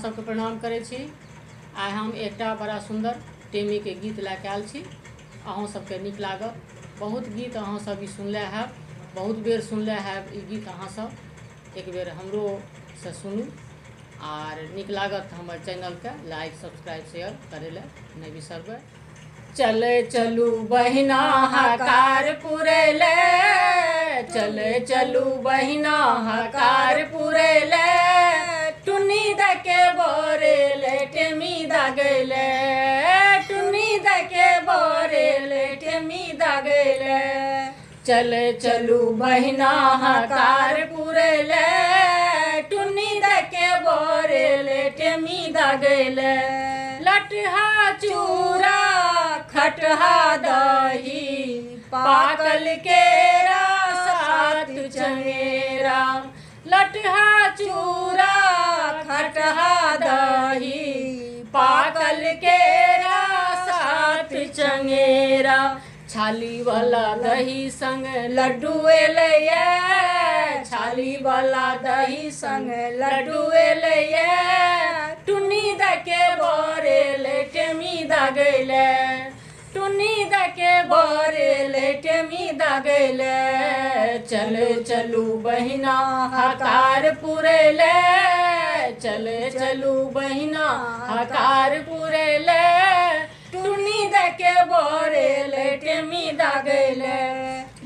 सबके प्रणाम करै छी। आइ हम एकटा बड़ा सुन्दर टेमीके गीत लए कऽ आयल छी। अहूँ सबके नीक लागत। बहुत गीत अहाँ सब ई सुनले हैब, बहुत बेर सुनले हैब ई गीत। अहाँ सब एक बेर हमरो से सुनू आर नीक लागत तऽ हमर चैनलके लाइक, सब्सक्राइब, शेयर करै लए नहि बिसरबै। चले चलू बहिना हकार पुरैले, चले चलू बहिना हकार पुरैले, टुन्नी दऽ के बरेले टेमी दगैले, टुन्नी दऽ के बरेले टेमी दगैले। चले चलू बहिना हकार पुरैले, टुन्नी दऽ के बरेले टेमी दगैले। लटहा चूड़ा खटहा दही पाकल केरा सात चंगेरा, लटहा चूड़ा खटहा दही पाकल केरा सात चंगेरा। छाली वाला दही संग लड्डू एलैये, छाली वाला दही संग लड्डू एलैये, टुन्नी दऽ के बरेले टेमी दगैले, टुन्नी दऽ के बरेले टेमी दगैले। चलू चलू बहिना हकार पुरैले, चले चलू बहिना हकार पुरैले, टुन्नी दऽ के बरेले टेमी दगैले।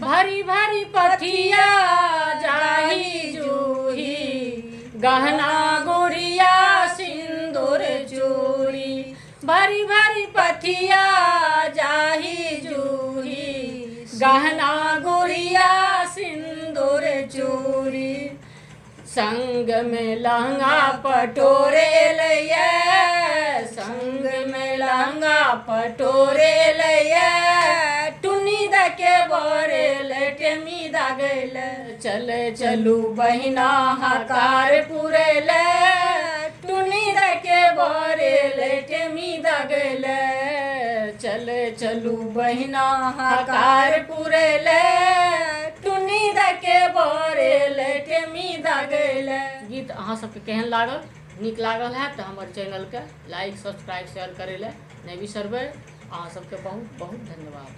भरी भरी पथिया जाही जूही गहना गुड़िया सिंदूर चूड़ी, भरी भरी पथिया जाही जूही गहना गुड़िया सिंदूर चूड़ी। संग में लहंगा पटोरे लैये, संग में लहंगा पटोरे लैये, टुन्नी दऽ के बरेले टेमी दगैले। चले चलू बहिना हकार पुरैले, टुन्नी दऽ के बरेले टेमी दगैले। चले चलू बहिना हकार पुरैले, टुन्नी दऽ के बरेले टेमी दगैले। गीत अहाँ सबके केहन लागल? नीक लागल हैत तऽ हमर चैनलके लाइक, सब्सक्राइब, शेयर करै लए नहि बिसरबै। अहाँ सबके बहुत बहुत धन्यवाद।